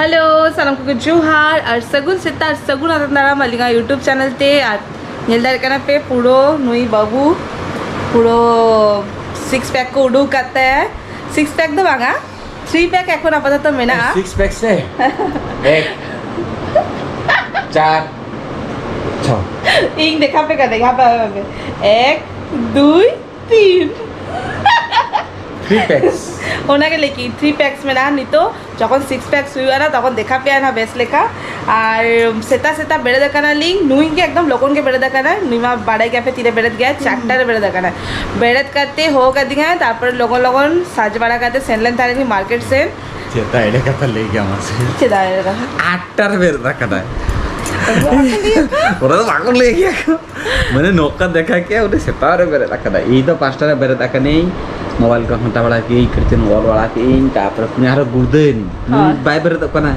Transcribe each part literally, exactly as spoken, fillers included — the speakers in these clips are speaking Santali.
ᱦᱮᱞᱳ, ᱥᱟᱱᱟᱢ ᱠᱚᱜᱮ ᱡᱚᱦᱟᱨ ᱟᱨ ᱥᱟᱹᱜᱩᱱ ᱥᱮᱛᱟᱜ, ᱥᱟᱹᱜᱩᱱ ᱟᱛᱟᱝ ᱫᱟᱨᱟᱢ ᱟᱹᱞᱤᱧᱟᱜ YouTube ᱪᱮᱱᱮᱞ ᱛᱮ᱾ ᱟᱨ ᱧᱮᱞ ᱫᱟᱲᱮᱭᱟᱜ ᱠᱟᱱᱟ ᱯᱮ, ᱯᱩᱨᱟᱹ ᱱᱩᱭ ᱵᱟᱹᱵᱩ ᱯᱩᱨᱟᱹ ᱥᱤᱠᱥ ᱯᱮᱠ ᱠᱚ ᱩᱰᱩᱠ ᱠᱟᱫ ᱛᱟᱭᱟ᱾ ᱥᱤᱠᱥ ᱯᱮᱠ ᱫᱚ ᱵᱟᱝᱟ, ᱛᱷᱨᱤ ᱯᱮᱠ ᱮᱠᱷᱚᱱ ᱟᱯᱟᱛᱚᱛᱚ ᱢᱮᱱᱟᱜᱼᱟ᱾ ᱥᱤᱠᱥ ᱯᱮᱠ ᱥᱮ? ᱮᱠ, ᱪᱟᱨ, ᱪᱷᱚ᱾ ᱤᱧ ᱫᱮᱠᱷᱟ ᱯᱮ ᱠᱟᱹᱱᱟᱹᱧ, ᱦᱟᱯᱮ, ᱦᱟᱯᱮ, ᱦᱟᱯᱮ᱾ ᱮᱠ, ᱫᱩᱭ, ᱛᱤᱱ᱾ Three packs. ᱚᱱᱟᱜᱮ ᱞᱟᱹᱭ ᱠᱤᱧ, ᱛᱷᱨᱤ ᱯᱮᱠᱥ ᱢᱮᱱᱟᱜᱼᱟ᱾ ᱱᱤᱛᱚᱜ ᱡᱚᱠᱷᱚᱱ ᱥᱤᱠᱥ ᱯᱮᱠᱥ ᱦᱩᱭᱩᱜᱼᱟ ᱱᱟ, ᱛᱚᱠᱷᱚᱱ ᱫᱮᱠᱷᱟ ᱯᱮᱭᱟ ᱱᱟ ᱵᱮᱥ ᱞᱮᱠᱟ᱾ ᱟᱨ ᱥᱮᱛᱟᱜ ᱥᱮᱛᱟᱜ ᱵᱮᱨᱮᱫ ᱟᱠᱟᱱᱟᱞᱤᱧ, ᱱᱩᱭ ᱜᱮ ᱮᱠᱫᱚᱢ ᱞᱚᱜᱚᱱ ᱜᱮ ᱵᱮᱨᱮᱫ ᱟᱠᱟᱱᱟᱭ᱾ ᱱᱩᱭ ᱢᱟ ᱵᱟᱲᱟᱭ ᱜᱮᱭᱟ ᱯᱮ ᱛᱤᱨᱮ ᱵᱮᱨᱮᱫ ᱜᱮᱭᱟᱭ, ᱪᱟᱨᱴᱟ ᱨᱮ ᱵᱮᱨᱮᱫ ᱟᱠᱟᱱᱟᱭ᱾ ᱵᱮᱨᱮᱫ ᱠᱟᱛᱮ ᱦᱚᱦᱚ ᱠᱟᱫᱤᱧᱟᱭ, ᱛᱟᱨᱯᱚᱨᱮ ᱞᱚᱜᱚᱱ ᱞᱚᱜᱚᱱ ᱥᱟᱡᱽ ᱵᱟᱲᱟ ᱠᱟᱛᱮ ᱥᱮᱱ ᱞᱮᱱ ᱛᱟᱦᱮᱸ ᱞᱤᱧ ᱢᱟᱨᱠᱮᱴ ᱥᱮᱱ᱾ ᱪᱮᱫᱟᱜ ᱮᱲᱮ ᱠᱟᱛᱷᱟ ᱞᱟᱹᱭ ᱜᱮᱭᱟ ᱢᱟᱥᱮ? ᱪᱮᱫᱟᱜ ᱮᱲᱮ ᱠᱟᱛᱷᱟ? ᱟᱴᱴᱟ ᱨᱮ ᱵᱮᱨᱮᱫ ᱟᱠᱟᱱᱟᱭ᱾ ᱚᱱᱟ ᱫᱚ ᱵᱟᱠᱚ ᱞᱟᱹᱭ ᱜᱮᱭᱟ ᱠᱚ᱾ ᱢᱟᱱᱮ ᱱᱚᱝᱠᱟ ᱫᱮᱠᱷᱟ ᱠᱮᱜᱼᱟ, ᱩᱱᱤ ᱥᱮᱛᱟᱜ ᱨᱮ ᱵᱮᱨᱮᱫ ᱟᱠᱟᱱᱟᱭ᱾ ᱤᱧ ᱫᱚ ᱯᱟᱸᱪᱴᱟ ᱨᱮ ᱵᱮᱨᱮᱫ ᱟᱠᱟᱱᱟᱹᱧ, ᱢᱳᱵᱟᱭᱤᱞ ᱠᱚ ᱜᱷᱟᱱᱴᱟ ᱵᱟᱲᱟ ᱠᱮᱜᱼᱟᱹᱧ, ᱠᱟᱹᱴᱤᱡ ᱪᱩᱞᱩᱝ ᱚᱞ ᱵᱟᱲᱟ ᱠᱮᱜᱼᱟᱹᱧ, ᱛᱟᱨᱯᱚᱨᱮ ᱩᱱᱤ ᱟᱨᱦᱚᱸ ᱜᱩᱲᱫᱟᱹᱭᱮᱱ᱾ ᱩᱱᱤ ᱦᱳᱭ᱾ ᱵᱟᱭ ᱵᱮᱨᱮᱫᱚᱜ ᱠᱟᱱᱟᱭ᱾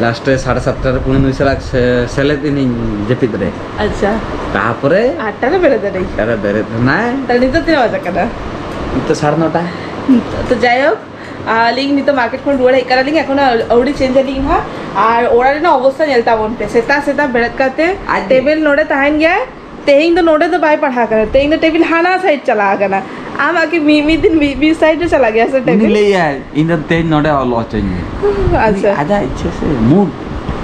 ᱞᱟᱥᱴ ᱨᱮ ᱥᱟᱲᱮ ᱥᱟᱛᱴᱟ ᱨᱮ ᱯᱩᱱᱮ ᱱᱩᱭ ᱥᱟᱞᱟᱜ ᱥᱮ-, ᱥᱮᱞᱮᱫ ᱮᱱᱟᱹᱧ ᱡᱟᱹᱯᱤᱫ ᱨᱮ᱾ ᱟᱪᱪᱷᱟ᱾ ᱛᱟᱨᱯᱚᱨᱮ ᱟᱴᱴᱟ ᱨᱮ ᱵᱮᱨᱮᱫ ᱮᱱᱟᱹᱧ᱾ ᱟᱴᱴᱟ ᱨᱮ ᱵᱮᱨᱮᱫ ᱮᱱᱟᱭ᱾ ᱛᱟᱦᱞᱮ ᱱᱤᱛᱚᱜ ᱛᱤᱱᱟᱹᱜ ᱵᱟᱡᱟᱜ ᱠᱟᱱᱟ? ᱱᱤᱛᱚᱜ ᱥᱟᱲᱮ ᱱᱚᱴᱟ᱾ ᱛᱚ ᱡᱟᱭᱦᱳᱠ, ᱟᱹᱞᱤᱧ ᱱᱤᱛᱚᱜ ᱢᱟᱨᱠᱮᱴ ᱠᱷᱚᱱ ᱨᱩᱣᱟᱹᱲ ᱦᱮᱡ ᱠᱟᱱᱟᱞᱤᱧ, ᱮᱠᱷᱚᱱᱳ ᱟᱹᱣᱲᱤ ᱪᱮᱧᱡᱽ ᱟᱹᱞᱤᱧ ᱦᱟᱸᱜ᱾ ᱟᱨ ᱚᱲᱟᱜ ᱨᱮᱱᱟᱜ ᱚᱵᱚᱥᱛᱟ ᱧᱮᱞ ᱛᱟᱵᱚᱱ ᱯᱮ, ᱥᱮᱛᱟᱜ ᱥᱮᱛᱟᱜ ᱵᱮᱨᱮᱫ ᱠᱟᱛᱮ ᱟᱡ ᱜᱮ᱾ ᱴᱮᱵᱤᱞ ᱱᱚᱰᱮ ᱛᱟᱦᱮᱱ ᱜᱮᱭᱟ, ᱛᱮᱦᱮᱧ ᱫᱚ ᱱᱚᱰᱮ ᱫᱚ ᱵᱟᱭ ᱯᱟᱲᱦᱟᱣ ᱠᱟᱱᱟ, ᱛᱮᱦᱮᱧ ᱫᱚ ᱴᱮᱵᱤᱞ ᱦᱟᱱᱟ ᱥᱟᱭᱤᱰ ᱪᱟᱞᱟᱣ ᱠᱟᱱᱟ᱾ ᱟᱢᱟᱜ ᱠᱤ ᱢᱤᱫ, ᱢᱤᱫ ᱫᱤᱱ ᱢᱤᱫ, ᱢᱤᱫ ᱥᱟᱭᱤᱰ ᱨᱮ ᱪᱟᱞᱟᱜ ᱜᱮᱭᱟ ᱥᱮ ᱩᱱᱤ ᱴᱮᱵᱤᱞ? ᱞᱟᱹᱭᱟᱭ, "ᱤᱧ ᱫᱚ ᱛᱮᱦᱮᱧ ᱱᱚᱰᱮ ᱚᱞ ᱦᱚᱪᱚᱧ ᱢᱮ᱾" ᱟᱪᱪᱷᱟ᱾ ᱩᱱᱤ ᱟᱡᱟᱜ ᱤᱪᱪᱷᱟᱹ ᱥᱮ, ᱢᱩᱰ᱾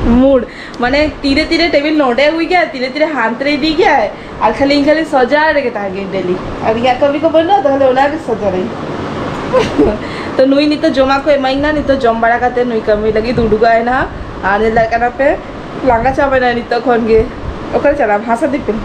ᱢᱩᱰ᱾ ᱢᱟᱱᱮ ᱛᱤᱨᱮ ᱛᱤᱨᱮ ᱴᱮᱵᱤᱞ ᱱᱚᱰᱮ ᱟᱹᱜᱩᱭ ᱜᱮᱭᱟ, ᱛᱤᱨᱮ ᱛᱤᱨᱮ ᱦᱟᱱᱛᱮ ᱨᱮ ᱤᱫᱤᱭ ᱜᱮᱭᱟᱭ, ᱟᱨ ᱠᱷᱟᱹᱞᱤ ᱤᱧ ᱠᱷᱟᱹᱞᱤ ᱥᱚᱡᱟ ᱨᱮᱜᱮ ᱛᱟᱦᱮᱸ ᱜᱤᱧ ᱰᱮᱞᱤ᱾ ᱟᱨ ᱤᱧᱟᱹᱜ ᱠᱟᱹᱢᱤ ᱠᱚ ᱵᱟᱹᱱᱩᱜᱼᱟ, ᱛᱟᱦᱞᱮ ᱚᱱᱟᱜᱮ ᱥᱚᱡᱟᱨᱤᱧ᱾ ᱛᱚ ᱱᱩᱭ ᱱᱤᱛᱚᱜ ᱡᱚᱢᱟᱜ ᱠᱚ ᱮᱢᱟᱹᱧ ᱠᱟᱱᱟ, ᱱᱤᱛᱚᱜ ᱡᱚᱢ ᱵᱟᱲᱟ ᱠᱟᱛᱮ ᱱᱩᱭ ᱠᱟᱹᱢᱤ ᱞᱟᱹᱜᱤᱫ ᱩᱰᱩᱠᱚᱜ ᱟᱭ ᱱᱟᱦᱟᱜ᱾ ᱟᱨ ᱧᱮᱞ ᱫᱟᱲᱮᱭᱟᱜ ᱠᱟᱱᱟ ᱯᱮ, ᱞᱟᱸᱜᱟ ᱪᱟᱵᱟᱭᱱᱟ ᱱᱤᱛᱚᱜ ᱠᱷᱚᱱ ᱜᱮ᱾ ᱚᱠᱟᱨᱮ ᱪᱟᱞᱟᱜ ᱟᱢ? ᱦᱟᱥᱟ ᱫᱤᱯᱤᱞ?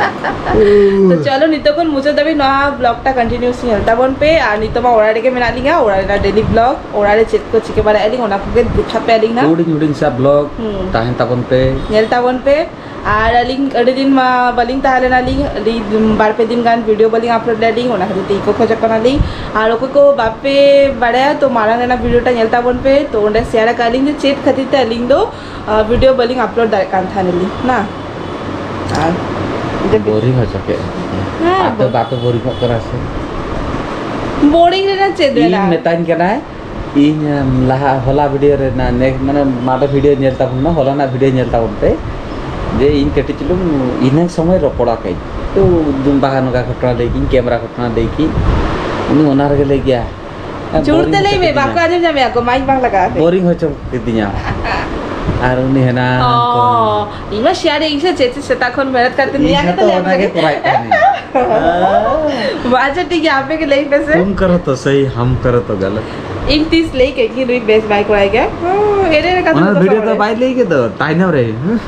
ᱛᱚ ᱪᱚᱞᱚ, ᱱᱤᱛᱚᱜ ᱠᱷᱚᱱ ᱢᱩᱪᱟᱹᱫ ᱫᱷᱟᱹᱵᱤᱡ ᱱᱚᱣᱟ ᱵᱞᱚᱜ ᱴᱟ ᱠᱚᱱᱴᱤᱱᱤᱭᱩᱥ ᱧᱮᱞ ᱛᱟᱵᱚᱱ ᱯᱮ᱾ ᱟᱨ ᱱᱤᱛᱚᱜ ᱢᱟ ᱚᱲᱟᱜ ᱨᱮᱜᱮ ᱢᱮᱱᱟᱜ ᱞᱤᱧᱟ, ᱚᱲᱟᱜ ᱨᱮᱱᱟᱜ ᱰᱮᱞᱤ ᱵᱞᱚᱜ, ᱚᱲᱟᱜ ᱨᱮ ᱪᱮᱫ ᱠᱚ ᱪᱤᱠᱟᱹ ᱵᱟᱲᱟᱭᱮᱫ ᱞᱤᱧ, ᱚᱱᱟ ᱠᱚᱜᱮ ᱫᱮᱠᱷᱟ ᱯᱮ ᱟᱹᱞᱤᱧ ᱱᱟ᱾ ᱦᱩᱰᱤᱧ ᱦᱩᱰᱤᱧ ᱥᱟ ᱵᱞᱚᱜ ᱦᱩᱸ᱾ ᱛᱟᱦᱮᱱ ᱛᱟᱵᱚᱱ ᱯᱮ᱾ ᱧᱮᱞ ᱛᱟᱵᱚᱱ ᱯᱮ᱾ ᱟᱨ ᱟᱹᱞᱤᱧ ᱟᱹᱰᱤ ᱫᱤᱱ ᱢᱟ ᱵᱟᱹᱞᱤᱧ ᱛᱟᱦᱮᱸ ᱞᱮᱱᱟ, ᱞᱤᱧ ᱟᱹᱰᱤ ᱵᱟᱨ ᱯᱮ ᱫᱤᱱ ᱜᱟᱱ ᱵᱷᱤᱰᱤᱭᱳ ᱵᱟᱹᱞᱤᱧ ᱟᱯᱞᱳᱰ ᱞᱮᱫ ᱞᱤᱧ, ᱚᱱᱟ ᱠᱷᱟᱹᱛᱤᱨ ᱛᱮ ᱤᱠᱳ ᱠᱷᱚᱡᱚᱜ ᱠᱟᱱᱟᱞᱤᱧ᱾ ᱟᱨ ᱚᱠᱚᱭ ᱠᱚ ᱵᱟᱯᱮ ᱵᱟᱲᱟᱭᱟ, ᱛᱚ ᱢᱟᱲᱟᱝ ᱨᱮᱱᱟᱜ ᱵᱷᱤᱰᱤᱭᱳ ᱴᱟ ᱧᱮᱞ ᱛᱟᱵᱚᱱ ᱯᱮ᱾ ᱛᱚ ᱚᱸᱰᱮ ᱥᱮᱭᱟᱨ ᱟᱠᱟᱫ ᱞᱤᱧ ᱡᱮ ᱪᱮᱫ ᱠᱷᱟᱹᱛᱤᱨ ᱛᱮ ᱟᱹᱞᱤᱧ ᱫᱚ ᱟᱨ ᱵᱷᱤᱰᱤᱭᱳ ᱵᱟᱹᱞᱤᱧ ᱟᱯᱞᱳᱰ ᱫᱟᱲᱮᱭᱟᱜ ᱠᱟᱱ ᱛᱟᱦᱮᱱᱟᱞᱤᱧ ᱱᱟ᱾ ᱟᱨ ᱵᱳᱨᱤᱝ ᱦᱚᱪᱚ ᱠᱮᱫ ᱢᱮᱭᱟ᱾ ᱦᱮᱸ, ᱟᱯᱮ ᱵᱳ- ᱵᱟᱯᱮ ᱵᱳᱨᱤᱝᱚᱜ ᱠᱟᱱᱟ ᱥᱮ? ᱵᱳᱨᱤᱝ ᱨᱮᱱᱟᱜ ᱪᱮᱫ ᱤᱧ ᱢᱮᱱᱟᱜᱼᱟ? ᱢᱮᱛᱟᱧ ᱠᱟᱱᱟᱭ, ᱤᱧ ᱞᱟᱦᱟ ᱦᱚᱞᱟ ᱵᱷᱤᱰᱤᱭᱳ ᱨᱮ ᱱᱮᱠ ᱢᱟᱱᱮ ᱢᱟᱰᱮ ᱵᱷᱤᱰᱤᱭᱳ ᱧᱮᱞ ᱛᱟᱵᱚᱱ ᱢᱮ, ᱦᱚᱞᱟᱱᱟᱜ ᱵᱷᱤᱰᱤᱭᱳ ᱧᱮᱞ ᱛᱟᱵᱚᱱ ᱯᱮ, ᱡᱮ ᱤᱧ ᱠᱟᱹᱴᱤᱡ ᱪᱩᱞᱩᱝ ᱤᱱᱟᱹ ᱥᱚᱢᱚᱭ ᱨᱚᱯᱚᱲᱟ ᱠᱟᱹᱧ᱾ ᱛᱚ ᱵᱟᱦᱟ ᱱᱚᱝᱠᱟ ᱜᱷᱚᱴᱚᱱᱟ ᱞᱟᱹᱭ ᱠᱤᱧ, ᱠᱮᱢᱮᱨᱟ ᱜᱷᱚᱴᱚᱱᱟ ᱞᱟᱹᱭ ᱠᱤᱧ, ᱩᱱᱤ ᱚᱱᱟ ᱨᱮᱜᱮ ᱞᱟᱹᱭ ᱜᱮᱭᱟ, ᱡᱳᱨ ᱛᱮ ᱞᱟᱹᱭ ᱢᱮ, ᱵᱟᱠᱚ ᱟᱸᱡᱚᱢ ᱧᱟᱢᱮᱫᱼᱟ ᱠᱚ, ᱢᱟᱭᱤᱠ ᱵᱟᱝ ᱞᱟᱜᱟᱜᱼᱟ᱾ ᱵᱳᱨᱤᱝ ᱦᱚᱪᱚ ᱠᱤᱫᱤᱧᱟ᱾ ᱟᱨ ᱩᱱᱤ ᱦᱮᱱᱟ ᱚ, ᱤᱧ ᱢᱟ ᱥᱮᱭᱟᱨᱤ ᱤᱧ ᱥᱮ ᱪᱮᱫ ᱪᱮᱫ ᱥᱮᱛᱟᱜ ᱠᱷᱚᱱ ᱢᱮᱦᱱᱚᱛ ᱠᱟᱛᱮ ᱤᱧ ᱱᱤᱭᱟᱹ ᱦᱚᱸᱛᱚ ᱠᱟᱛᱮ ᱚᱱᱟ ᱜᱮ ᱠᱚᱨᱟᱣᱮᱫ ᱛᱟᱦᱮᱱᱤᱧ᱾ ᱟᱪᱪᱷᱟ, ᱴᱷᱤᱠ ᱜᱮᱭᱟ, ᱟᱯᱮ ᱜᱮ ᱞᱟᱹᱭ ᱯᱮ ᱥᱮ᱾ तुम करो तो सही, हम करो तो गलत। ᱤᱧ ᱛᱤᱥ ᱞᱟᱹᱭ ᱠᱮᱫ ᱜᱤᱧ ᱱᱩᱭ ᱵᱮᱥ ᱵᱟᱭ ᱠᱚᱨᱟᱣ ᱜᱮᱭᱟ? ᱦᱚᱸ, ᱮᱨᱮ ᱨᱮ ᱠᱟᱛᱷᱟ ᱚᱱᱟ ᱫᱚ ᱵᱷᱤᱰᱤᱭᱳ ᱫᱚ ᱥᱟᱢᱟᱝ ᱨᱮ᱾ ᱵᱟᱭ ᱞᱟᱹᱭ ᱠᱮᱫ ᱫᱚ, ᱛᱟᱭᱱᱚᱢ ᱨᱮ᱾ ᱦᱮᱸ,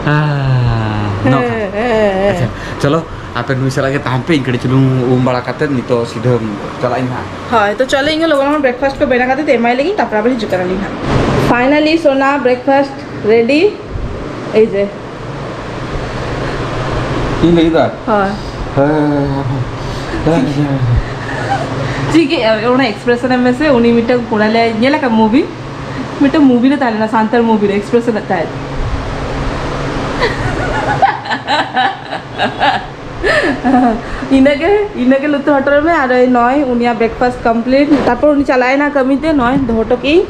ᱦᱮᱸ, ᱱᱚᱝᱠᱟ᱾ ᱦᱮᱸ, ᱦᱮᱸ᱾ ᱟᱪᱪᱷᱟ, ᱪᱚᱞᱚ, ᱟᱯᱮ ᱱᱩᱭ ᱥᱟᱞᱟᱜ ᱜᱮ ᱛᱟᱦᱮᱱ ᱯᱮ, ᱤᱧ ᱠᱟᱹᱴᱤᱡ ᱪᱩᱞᱩᱝ ᱩᱢ ᱵᱟᱲᱟ ᱠᱟᱛᱮ ᱱᱤᱛᱚᱜ ᱥᱤᱫᱷᱟᱹ ᱪᱟᱞᱟᱜ ᱤᱧ ᱦᱟᱸᱜ᱾ ᱦᱳᱭ, ᱛᱚ ᱪᱚᱞᱚ, ᱤᱧ ᱦᱚᱸ ᱞᱚᱜᱚᱱ ᱞᱚᱜᱚᱱ ᱵᱨᱮᱠᱯᱷᱟᱥᱴ ᱠᱚ ᱵᱮᱱᱟᱣ ᱠᱟᱛᱮ ᱮᱢᱟᱭ ᱞᱟᱹᱜᱤᱧ, ᱛᱟᱨᱯᱚᱨ ᱟᱵᱟᱨ ᱦᱤᱡᱩᱜ ᱠᱟᱱᱟᱞᱤᱧ ᱦᱟᱸᱜ᱾ ᱯᱷᱟᱭᱱᱟᱞᱤ ᱥᱳᱱᱟ ᱵᱨᱮᱠᱯᱷᱟᱥᱴ ᱨᱮᱰᱤ᱾ ᱮᱭ ᱡᱮ᱾ ᱤᱧ ᱞᱟᱹᱜᱤᱫ ᱫᱚ? ᱦᱳᱭ᱾ ᱦᱮᱸ᱾ ᱪᱤᱠᱟᱹᱜᱼᱟ? ᱚᱱᱟ ᱮᱠᱥᱯᱨᱮᱥᱚᱱ ᱮᱢ ᱢᱮᱥᱮ, ᱩᱱᱤ ᱢᱤᱫᱴᱟᱝ ᱠᱚᱲᱟ ᱞᱮ ᱧᱮᱞ ᱟᱠᱟᱫ movie, ᱢᱤᱫᱴᱟᱝ movie ᱨᱮ ᱛᱟᱦᱮᱸ ᱞᱮᱱᱟ, ᱥᱟᱱᱛᱟᱲ movie ᱨᱮ ᱮᱠᱥᱯᱨᱮᱥᱚᱱ ᱮᱫ ᱛᱟᱦᱮᱸᱫ᱾ ᱤᱱᱟᱹᱜᱮ, ᱤᱱᱟᱹᱜᱮ ᱞᱩᱛᱩᱨ ᱦᱚᱴᱚᱨ ᱢᱮ᱾ ᱟᱨ ᱱᱚᱜᱼᱚᱭ ᱩᱱᱤᱭᱟᱜ ᱵᱨᱮᱠᱯᱷᱟᱥᱴ ᱠᱚᱢᱯᱞᱤᱴ, ᱛᱟᱨᱯᱚᱨ ᱩᱱᱤ ᱪᱟᱞᱟᱣ ᱮᱱᱟ ᱠᱟᱹᱢᱤᱛᱮ, ᱱᱚᱜᱼᱚᱭ ᱫᱚᱦᱚ ᱦᱚᱴᱚ ᱠᱮᱜᱼᱤᱧ᱾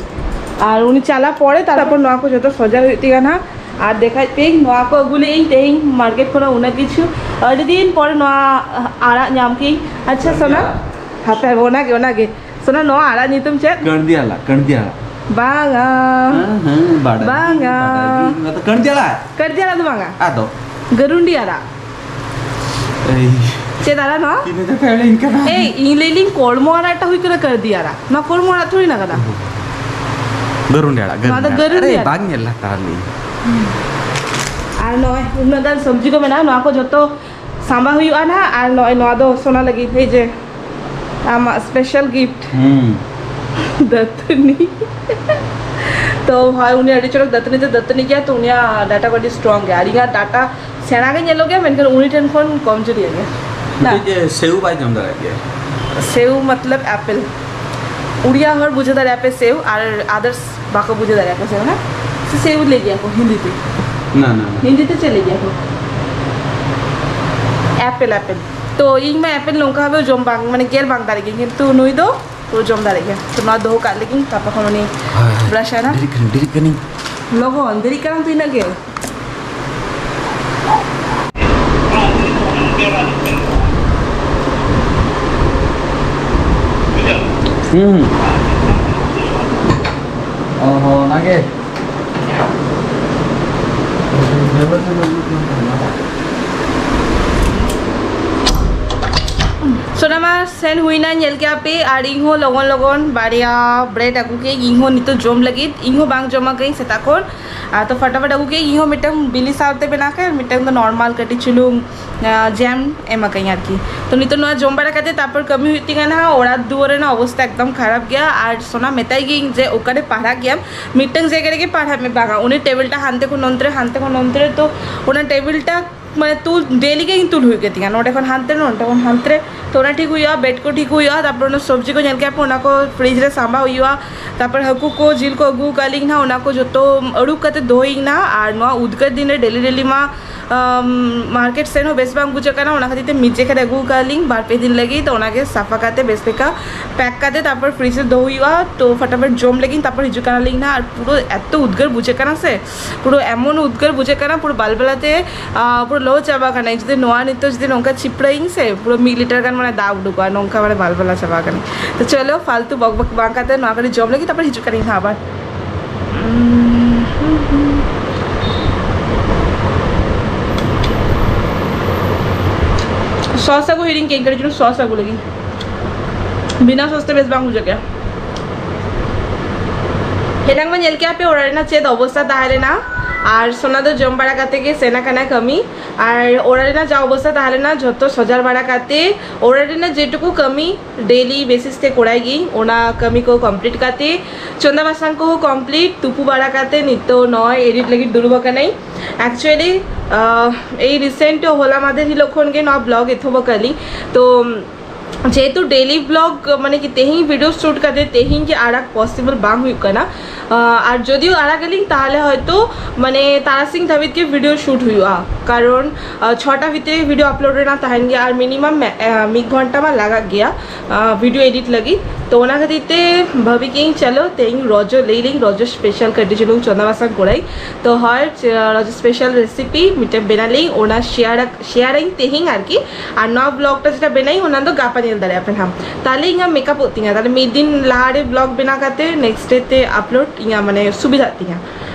ᱟᱨ ᱩᱱᱤ ᱪᱟᱞᱟᱣ ᱯᱚᱨᱮ ᱛᱟᱨᱯᱚᱨ ᱱᱚᱣᱟ ᱠᱚ ᱡᱚᱛᱚ ᱥᱚᱡᱟ ᱦᱩᱭᱩᱜ ᱛᱤᱧᱟ ᱱᱟᱦᱟᱜ᱾ ᱟᱨ ᱫᱮᱠᱷᱟᱡ ᱯᱮ ᱱᱚᱣᱟ ᱠᱚ ᱟᱹᱜᱩ ᱞᱮᱜᱼᱟᱹᱧ ᱛᱮᱦᱮᱧ ᱢᱟᱨᱠᱮᱴ ᱠᱷᱚᱱᱟᱜ ᱩᱱᱟᱹᱜ ᱠᱤᱪᱷᱩ, ᱟᱹᱰᱤ ᱫᱤᱱ ᱯᱚᱨᱮ ᱱᱚᱣᱟ ᱟᱲᱟᱜ ᱧᱟᱢ ᱠᱮᱜᱼᱟᱹᱧ᱾ ᱟᱪᱪᱷᱟ ᱥᱳᱱᱟ, ᱦᱟᱯᱮ ᱚᱱᱟᱜᱮ, ᱚᱱᱟᱜᱮ᱾ ᱥᱳᱱᱟ, ᱱᱚᱣᱟ ᱟᱲᱟᱜ ᱧᱩᱛᱩᱢ ᱪᱮᱫ? ᱠᱟᱹᱬᱫᱤ ᱟᱲᱟᱜ, ᱠᱟᱹᱬᱫᱤ ᱟᱲᱟᱜ᱾ ᱵᱟᱝᱟ᱾ ᱦᱮᱸ, ᱦᱮᱸ, ᱵᱟᱰᱟᱭ ᱵᱟᱝᱟ᱾ ᱜᱤᱭᱟᱹᱧ, ᱵᱟᱰᱟᱭ ᱜᱤᱭᱟᱹᱧ᱾ ᱱᱚᱣᱟ ᱫᱚ ᱠᱟᱹᱬᱫᱤ ᱟᱲᱟᱜ? ᱠᱟᱹᱬᱫᱤ ᱟᱲᱟᱜ ᱫᱚ ᱵᱟᱝᱟ᱾ ᱟᱫᱚ? ᱜᱟᱹᱨᱩᱱᱰᱤ ᱟᱲᱟᱜ᱾ ᱮᱭ᱾ ᱪᱮᱫ ᱟᱲᱟᱜ ᱱᱚᱣᱟ? ᱛᱤᱱᱟᱹᱜ ᱡᱚᱠᱷᱮᱡ ᱞᱟᱹᱭᱟᱹᱧ ᱠᱟᱱᱟ? ᱮᱭ, ᱤᱧ ᱞᱟᱹᱭ ᱞᱤᱧ ᱠᱚᱲᱢᱚ ᱟᱲᱟᱜ ᱴᱟᱜ ᱦᱩᱭ ᱠᱟᱱᱟ ᱠᱟᱹᱬᱫᱤ ᱟᱲᱟᱜ᱾ ᱱᱚᱣᱟ ᱠᱚᱲᱢᱚ ᱟᱲᱟᱜ ᱛᱷᱚᱲᱤ ᱱᱟ ᱠᱟᱱᱟ᱾ ᱜᱟᱹᱨᱩᱱᱰᱤ ᱟᱲᱟᱜ, ᱱᱚᱣᱟ ᱫᱚ ᱜᱟᱹᱨᱩᱱᱰᱤ ᱟᱲᱟᱜ᱾ ᱜᱟᱹᱨᱩᱱᱰᱤ ᱟᱲᱟᱜ᱾ ᱵᱟᱝ ᱧᱮᱞ ᱦᱟᱛᱟᱲ ᱞᱤᱧ᱾ ᱟᱨ ᱱᱚᱜᱼᱚᱭ ᱩᱱᱟᱹᱜ ᱜᱟᱱ ᱥᱚᱵᱽᱡᱤ ᱠᱚ ᱢᱮᱱᱟᱜᱼᱟ, ᱱᱚᱣᱟ ᱠᱚ ᱡᱚᱛᱚ ᱥᱟᱢᱵᱟ ᱦᱩᱭᱩᱜᱼᱟ ᱱᱟᱦᱟᱜ᱾ ᱟᱨ ᱱᱚᱜᱼᱚᱭ ᱱᱚᱣᱟ ᱫᱚ ᱥᱳᱱᱟ ᱞᱟᱹᱜᱤᱫ, ᱮᱭ ᱡᱮ ᱟᱢᱟᱜ ᱥᱯᱮᱥᱟᱞ ᱜᱤᱯᱷᱴ᱾ ᱦᱩᱸ᱾ ᱫᱟᱹᱛᱟᱹᱱᱤ᱾ ᱛᱚ ᱦᱳᱭ, ᱩᱱᱤ ᱟᱹᱰᱤ ᱪᱚᱨᱚᱠ ᱫᱟᱹᱛᱟᱹᱱᱤ ᱛᱮ ᱫᱟᱹᱛᱟᱹᱱᱤ ᱜᱮᱭᱟ, ᱛᱚ ᱩᱱᱤᱭᱟᱜ ᱰᱟᱴᱟ ᱠᱚ ᱟᱹᱰᱤ ᱥᱴᱨᱚᱝ ᱜᱮᱭᱟ᱾ ᱟᱹᱰᱤ ᱜᱟᱱ ᱰᱟᱴᱟ ᱥᱮᱬᱟ ᱜᱮ ᱧᱮᱞᱚᱜ ᱜᱮᱭᱟ, ᱢᱮᱱᱠᱷᱟᱱ ᱩᱱᱤ ᱴᱷᱮᱱ ᱠᱷᱚᱱ ᱠᱚᱢᱡᱩᱨᱤᱭᱟᱹ ᱜᱮᱭᱟ᱾ ᱱᱟ? ᱢᱤᱫᱴᱤᱡ ᱡᱮ ᱥᱮᱣ ᱵᱟᱭ ᱡᱚᱢ ᱫᱟᱲᱮᱭᱟᱜ ᱜᱮᱭᱟ᱾ ᱥᱮᱣ ᱢᱚᱛᱞᱚᱵ ᱮᱯᱮᱞ᱾ ᱩᱲᱤᱭᱟ ᱦᱚᱲ ᱵᱩᱡᱷᱟᱹᱣ ᱫᱟᱲᱮᱭᱟᱜᱼᱟ ᱯᱮ ᱥᱮᱣ, ᱟᱨ others ᱵᱟᱠᱚ ᱵᱩᱡᱷᱟᱹᱣ ᱫᱟᱲᱮᱭᱟᱜᱼᱟ ᱠᱚ ᱥᱮᱣ, ᱦᱮᱸ? ᱥᱮ ᱥᱮᱣ ᱞᱟᱹᱭ ᱜᱮᱭᱟ ᱠᱚ ᱦᱤᱱᱫᱤ ᱛᱮ᱾ ᱱᱟ, ᱱᱟ, ᱱᱟ᱾ ᱦᱤᱱᱫᱤ ᱛᱮ ᱪᱮᱫ ᱞᱟᱹᱭ ᱜᱮᱭᱟ ᱠᱚ? Apple, apple. ᱛᱚ ᱤᱧ ᱢᱟ ᱮᱯᱮᱞ ᱱᱚᱝᱠᱟ ᱵᱷᱟᱵᱮ ᱡᱚᱢ ᱵᱟᱝ, ᱢᱟᱱᱮ ᱜᱮᱨ ᱵᱟᱝ ᱫᱟᱲᱮᱜ ᱜᱤᱭᱟᱹᱧ, ᱠᱤᱱᱛᱩ ᱱᱩᱭ ᱫᱚ ᱛᱚ ᱡᱚᱢ ᱫᱟᱲᱮᱜ ᱜᱮᱭᱟ᱾ ᱛᱚ ᱱᱚᱣᱟ ᱫᱚᱦᱚ ᱠᱟᱜ ᱞᱮᱜᱤᱧ, ᱛᱟᱨᱯᱚᱨ ᱠᱷᱚᱱ ᱩᱱᱤ ᱦᱳᱭ, ᱦᱳᱭ᱾ ᱵᱨᱟᱥ ᱟᱭ ᱱᱟ᱾ ᱰᱮᱨᱤᱜ ᱠᱟᱹᱱᱟᱹᱧ, ᱰᱮᱨᱤᱜ ᱠᱟᱹᱱᱟᱹᱧ᱾ ᱞᱚᱜᱚᱱ, ᱫᱮᱨᱤᱜ ᱠᱟᱱᱟᱢ ᱛᱚ ᱤᱱᱟᱹᱜ ᱜᱮ᱾ ᱦᱩᱸ᱾ ᱚ ᱦᱚᱸ, ᱚᱱᱟᱜᱮ᱾ ᱥᱚᱱᱟᱢᱟ ᱥᱮᱱ ᱦᱩᱭᱱᱟ, ᱧᱮᱞ ᱠᱮᱜᱼᱟ ᱯᱮ, ᱟᱨ ᱤᱧ ᱦᱚᱸ ᱞᱚᱜᱚᱱ ᱞᱚᱜᱚᱱ ᱵᱟᱨᱭᱟ ᱵᱨᱮᱰ ᱟᱹᱜᱩ ᱠᱮᱫ, ᱤᱧ ᱦᱚᱸ ᱱᱤᱛᱚᱜ ᱡᱚᱢ ᱞᱟᱹᱜᱤᱫ, ᱤᱧ ᱦᱚᱸ ᱵᱟᱝ ᱡᱚᱢ ᱟᱠᱟᱫᱟᱹᱧ ᱥᱮᱛᱟᱜ ᱠᱷᱚᱱ᱾ ᱟᱨ ᱛᱚ ᱯᱷᱟᱴᱟᱯᱷᱟᱴ ᱟᱹᱜᱩ ᱠᱮᱫ, ᱤᱧ ᱦᱚᱸ ᱢᱤᱫᱴᱟᱝ ᱵᱤᱞᱤ ᱥᱟᱶᱛᱮ ᱵᱮᱱᱟᱣ ᱠᱮᱫ, ᱢᱤᱫᱴᱟᱝ ᱫᱚ ᱱᱚᱨᱢᱟᱞ ᱠᱟᱹᱴᱤᱡ ᱪᱩᱞᱩᱝ, ᱟᱸ, ᱡᱮᱢ ᱮᱢ ᱟᱠᱟᱫᱟᱹᱧ ᱟᱨᱠᱤ᱾ ᱛᱚ ᱱᱤᱛᱚᱜ ᱱᱚᱣᱟ ᱡᱚᱢ ᱵᱟᱲᱟ ᱠᱟᱛᱮ ᱛᱟᱨᱯᱚᱨ ᱠᱟᱹᱢᱤ ᱦᱩᱭᱩᱜ ᱛᱤᱧᱟ ᱱᱟᱦᱟᱜ᱾ ᱚᱲᱟᱜ ᱫᱩᱣᱟᱹᱨ ᱨᱮᱱᱟᱜ ᱚᱵᱚᱥᱛᱟ ᱮᱠᱫᱚᱢ ᱠᱷᱟᱨᱟᱯ ᱜᱮᱭᱟ, ᱟᱨ ᱥᱚᱱᱟ ᱢᱮᱛᱟᱭ ᱜᱤᱭᱟᱹᱧ ᱡᱮ ᱚᱠᱟᱨᱮ ᱯᱟᱲᱦᱟᱜ ᱜᱮᱭᱟᱢ, ᱢᱤᱫᱴᱟᱝ ᱡᱟᱭᱜᱟ ᱨᱮᱜᱮ ᱯᱟᱲᱦᱟᱜ ᱢᱮ, ᱵᱟᱝᱟ ᱩᱱᱤ ᱴᱮᱵᱤᱞ ᱴᱟ ᱦᱟᱱᱛᱮ ᱠᱷᱚᱱ ᱱᱚᱱᱛᱮ ᱨᱮ, ᱦᱟᱱᱛᱮ ᱠᱷᱚᱱ ᱱᱚᱱᱛᱮ ᱨᱮ, ᱛᱚ ᱚᱱᱟ ᱴᱮᱵᱤᱞ ᱴᱟ ᱢᱟᱱᱮ ᱛᱩᱞ ᱰᱮᱞᱤ ᱜᱮ ᱤᱧ ᱛᱩᱞ ᱦᱩᱭᱩᱜ ᱜᱮᱛᱤᱧᱟ, ᱱᱚᱸᱰᱮ ᱠᱷᱚᱱ ᱦᱟᱱᱛᱮ ᱨᱮ, ᱱᱚᱸᱰᱮ ᱠᱷᱚᱱ ᱦᱟᱱᱛᱮ ᱨᱮ᱾ ᱛᱚ ᱚᱱᱟ ᱴᱷᱤᱠ ᱦᱩᱭᱩᱜᱼᱟ, ᱵᱮᱰ ᱠᱚ ᱴᱷᱤᱠ ᱦᱩᱭᱩᱜᱼᱟ, ᱛᱟᱨᱯᱚᱨ ᱚᱱᱟ ᱥᱚᱵᱽᱡᱤ ᱠᱚ ᱧᱮᱞ ᱠᱮᱫ ᱯᱮ, ᱚᱱᱟ ᱠᱚ ᱯᱷᱨᱤᱡᱽ ᱨᱮ ᱥᱟᱢᱵᱟᱣ ᱦᱩᱭᱩᱜᱼᱟ᱾ ᱛᱟᱨᱯᱚᱨ ᱦᱟᱹᱠᱩ ᱠᱚ ᱡᱤᱞ ᱠᱚ ᱟᱹᱜᱩ ᱟᱠᱟᱫ ᱞᱤᱧ ᱱᱟᱦᱟᱜ, ᱚᱱᱟ ᱠᱚ ᱡᱚᱛᱚ ᱟᱹᱨᱩᱵ ᱠᱟᱛᱮ ᱫᱚᱦᱚᱭᱤᱧ ᱱᱟᱦᱟᱜ᱾ ᱟᱨ ᱱᱚᱣᱟ ᱩᱫᱽᱜᱟᱹᱨ ᱫᱤᱱ ᱨᱮ ᱰᱮᱞᱤ ᱰᱮᱞᱤ ᱢᱟ ᱟᱢ, ᱢᱟᱨᱠᱮᱴ ᱥᱮᱱ ᱦᱚᱸ ᱵᱮᱥ ᱵᱟᱝ ᱵᱩᱡᱷᱟᱹᱜ ᱠᱟᱱᱟ, ᱚᱱᱟ ᱠᱷᱟᱹᱛᱤᱨ ᱛᱮ ᱢᱤᱫ ᱡᱮᱠᱷᱟ ᱨᱮ ᱟᱹᱜᱩ ᱟᱠᱟᱫ ᱞᱤᱧ ᱵᱟᱨ ᱯᱮ ᱫᱤᱱ ᱞᱟᱹᱜᱤᱫ᱾ ᱛᱚ ᱚᱱᱟᱜᱮ ᱥᱟᱯᱷᱟ ᱠᱟᱛᱮ ᱵᱮᱥ ᱞᱮᱠᱟ ᱯᱮᱠ ᱠᱟᱛᱮ ᱛᱟᱨᱯᱚᱨ ᱯᱷᱨᱤᱡᱽ ᱨᱮ ᱫᱚᱦᱚ ᱦᱩᱭᱩᱜᱼᱟ᱾ ᱛᱚ ᱯᱷᱟᱴᱟᱯᱷᱟᱴ ᱡᱚᱢ ᱞᱟᱹᱜᱤᱫ, ᱛᱟᱨᱯᱚᱨ ᱦᱤᱡᱩᱜ ᱠᱟᱱᱟᱞᱤᱧ ᱱᱟᱦᱟᱜ᱾ ᱟᱨ ᱯᱩᱨᱟᱹ ᱮᱛᱚ ᱩᱫᱽᱜᱟᱹᱨ ᱵᱩᱡᱷᱟᱹᱜ ᱠᱟᱱᱟ ᱥᱮ, ᱯᱩᱨᱟᱹ ᱮᱢᱚᱱ ᱩᱫᱽᱜᱟᱹᱨ ᱵᱩᱡᱷᱟᱹᱜ ᱠᱟᱱᱟ, ᱯᱩᱨᱟᱹ ᱵᱟᱞᱵᱟᱞᱟ ᱛᱮ, ᱟᱸ, ᱯᱩᱨᱟᱹ ᱞᱚ ᱪᱟᱵᱟ ᱠᱟᱱᱟ᱾ ᱡᱩᱫᱤ ᱱᱚᱣᱟ ᱱᱤᱛᱚᱜ ᱡᱩᱫᱤ ᱱᱚᱝᱠᱟ ᱪᱷᱤᱯᱲᱟᱹᱭᱤᱧ ᱥᱮ, ᱯᱩᱨᱟᱹ ᱢᱤᱫ ᱞᱤᱴᱟᱨ ᱜᱟᱱ ᱢᱟᱱᱮ ᱫᱟᱜ ᱩᱰᱩᱠᱚᱜᱼᱟ, ᱱᱚᱝᱠᱟ ᱢᱟᱱᱮ ᱵᱟᱞᱵᱟᱞᱟ ᱪᱟᱵᱟ ᱠᱟᱱᱟ᱾ ᱛᱚ ᱪᱚᱞᱚ, ᱯᱷᱟᱞᱛᱩ ᱵᱚᱠ ᱵᱚᱠ ᱵᱟᱝ ᱠᱟᱛᱮ ᱱᱚᱣᱟ ᱠᱟᱹᱴᱤᱡ ᱡᱚᱢ ᱞᱟᱹᱜᱤᱫ, ᱛᱟᱨᱯᱚᱨ ᱦᱤᱡᱩᱜ ᱠᱟᱱᱟᱧ ᱦᱟᱸᱜ ᱟᱵᱟᱨ᱾ ᱥᱚᱥ ᱟᱹᱜᱩ ᱦᱤᱲᱤᱧ ᱠᱮᱫᱟᱹᱧ, ᱠᱟᱹᱴᱤᱡ ᱪᱩᱞᱩᱝ ᱥᱚᱥ ᱟᱹᱜᱩ ᱞᱟᱹᱜᱤᱫ᱾ ᱵᱤᱱᱟ ᱥᱚᱥ ᱛᱮ ᱵᱮᱥ ᱵᱟᱝ ᱵᱩᱡᱷᱟᱹᱜ ᱜᱮᱭᱟ᱾ ᱦᱮᱱᱟᱝ ᱢᱟ ᱧᱮᱞ ᱠᱮᱜᱼᱟ ᱯᱮ ᱚᱲᱟᱜ ᱨᱮᱱᱟᱜ ᱪᱮᱫ ᱚᱵᱚᱥᱛᱟ ᱛᱟᱦᱮᱸ ᱞᱮᱱᱟ, ᱟᱨ ᱥᱚᱱᱟ ᱫᱚ ᱡᱚᱢ ᱵᱟᱲᱟ ᱠᱟᱛᱮ ᱜᱮ ᱥᱮᱱ ᱟᱠᱟᱱᱟ ᱠᱟᱹᱢᱤ᱾ ᱟᱨ ᱚᱲᱟᱜ ᱨᱮᱱᱟᱜ ᱡᱟ ᱚᱵᱚᱥᱛᱟ ᱛᱟᱦᱮᱸ ᱞᱮᱱᱟ, ᱡᱷᱚᱛᱚ ᱥᱚᱡᱟᱨ ᱵᱟᱲᱟ ᱠᱟᱛᱮ ᱚᱲᱟᱜ ᱨᱮᱱᱟᱜ ᱡᱮᱴᱩᱠᱩ ᱠᱟᱹᱢᱤ ᱰᱮᱞᱤ ᱵᱮᱥᱤᱥ ᱛᱮ ᱠᱚᱨᱟᱭ ᱜᱤᱭᱟᱹᱧ, ᱚᱱᱟ ᱠᱟᱹᱢᱤ ᱠᱚ ᱠᱚᱢᱯᱞᱤᱴ ᱠᱟᱛᱮ, ᱪᱚᱸᱫᱟ ᱵᱟᱥᱟᱝ ᱠᱚᱦᱚᱸ ᱠᱚᱢᱯᱞᱤᱴ, ᱛᱩᱯᱩ ᱵᱟᱲᱟ ᱠᱟᱛᱮ ᱱᱤᱛᱚᱜ ᱱᱚᱜᱼᱚᱭ ᱮᱰᱤᱴ ᱞᱟᱹᱜᱤᱫ ᱫᱩᱲᱩᱵ ᱟᱠᱟᱱᱟᱹᱧ᱾ ᱮᱠᱪᱩᱭᱮᱞᱤ, ᱮᱭ ᱨᱤᱥᱮᱱᱴ ᱦᱚᱞᱟ ᱢᱟᱫᱷᱮᱨ ᱦᱤᱞᱳᱜ ᱠᱷᱚᱱ ᱜᱮ ᱱᱚᱣᱟ ᱵᱞᱚᱜ ᱮᱛᱚᱦᱚᱵ ᱟᱠᱟᱫ ᱞᱤᱧ᱾ ᱛᱚ ᱡᱮᱦᱮᱛᱩ ᱰᱮᱞᱤ ᱵᱞᱚᱜ ᱢᱟᱱᱮ ᱠᱤ ᱛᱮᱦᱮᱧ ᱵᱷᱤᱰᱤᱭᱳ ᱥᱩᱴ ᱠᱟᱛᱮ ᱛᱮᱦᱮᱧ ᱜᱮ ᱟᱲᱟᱜ ᱯᱚᱥᱤᱵᱚᱞ ᱵᱟᱝ ᱦᱩᱭᱩᱜ ᱠᱟᱱᱟ, ᱟᱨ ᱡᱚᱫᱤᱭᱳ ᱟᱲᱟᱜᱟᱞᱤᱧ, ᱛᱟᱦᱚᱞᱮ ᱦᱚᱭᱛᱳ ᱢᱟᱱᱮ ᱛᱟᱨᱟᱥᱤᱧ ᱫᱷᱟᱹᱵᱤᱡ ᱜᱮ ᱵᱷᱤᱰᱤᱭᱳ ᱥᱩᱴ ᱦᱩᱭᱩᱜᱼᱟ, ᱠᱟᱨᱚᱱ ᱪᱷᱚᱴᱟ ᱵᱷᱤᱛᱨᱤ ᱨᱮ ᱵᱷᱤᱰᱤᱭᱳ ᱟᱯᱞᱳᱰ ᱨᱮᱱᱟᱜ ᱛᱟᱦᱮᱱ ᱜᱮᱭᱟ, ᱟᱨ ᱢᱤᱱᱤᱢᱟᱢ ᱢᱤᱫ ᱜᱷᱚᱱᱴᱟ ᱢᱟ ᱞᱟᱜᱟᱜ ᱜᱮᱭᱟ ᱵᱷᱤᱰᱤᱭᱳ ᱮᱰᱤᱴ ᱞᱟᱹᱜᱤᱫ᱾ ᱛᱚ ᱚᱱᱟ ᱠᱷᱟᱹᱛᱤᱨ ᱛᱮ ᱵᱷᱟᱹᱵᱤ ᱠᱮᱫᱟᱹᱧ, ᱪᱚᱞᱚ ᱛᱮᱦᱮᱧ ᱨᱚᱡᱚ ᱞᱟᱹᱭ ᱞᱮᱧ, ᱨᱚᱡᱚ ᱥᱯᱮᱥᱟᱞ ᱠᱟᱹᱴᱤᱡ ᱪᱩᱞᱩᱝ ᱪᱚᱸᱫᱟ ᱵᱟᱥᱟᱝ ᱠᱚᱨᱟᱭ᱾ ᱛᱚ ᱦᱳᱭ, ᱨᱚᱡᱚ ᱥᱯᱮᱥᱟᱞ ᱨᱮᱥᱤᱯᱤ ᱢᱤᱫᱴᱮᱱ ᱵᱮᱱᱟᱣ ᱞᱮᱧ, ᱚᱱᱟ ᱥᱮᱭᱟᱨ ᱥᱮᱭᱟᱨᱟᱹᱧ ᱛᱮᱦᱮᱧ ᱟᱨᱠᱤ᱾ ᱟᱨ ᱱᱚᱣᱟ ᱵᱞᱚᱜ ᱴᱟ ᱡᱮᱴᱟ ᱵᱮᱱᱟᱣᱤᱧ, ᱚᱱᱟ ᱫᱚ ᱜᱟᱯᱟ ᱧᱮᱞ ᱫᱟᱲᱮᱭᱟᱜᱼᱟ ᱯᱮ ᱱᱟᱦᱟᱜ᱾ ᱛᱟᱦᱞᱮ ᱤᱧᱟᱹᱜ ᱢᱮᱠᱟᱯᱚᱜ ᱛᱤᱧᱟ, ᱛᱟᱦᱞᱮ ᱢᱤᱫ ᱫᱤᱱ ᱞᱟᱦᱟᱨᱮ ᱵᱞᱚᱜ ᱵᱮᱱᱟᱣ ᱠᱟᱛᱮ ᱱᱮᱠᱥᱴ ᱰᱮ ᱛᱮ ᱟᱯᱞᱳᱰ ᱤᱧᱟᱹᱜ ᱢᱟᱱᱮ ᱥᱩᱵᱤᱫᱷᱟᱜ ᱛᱤᱧᱟ᱾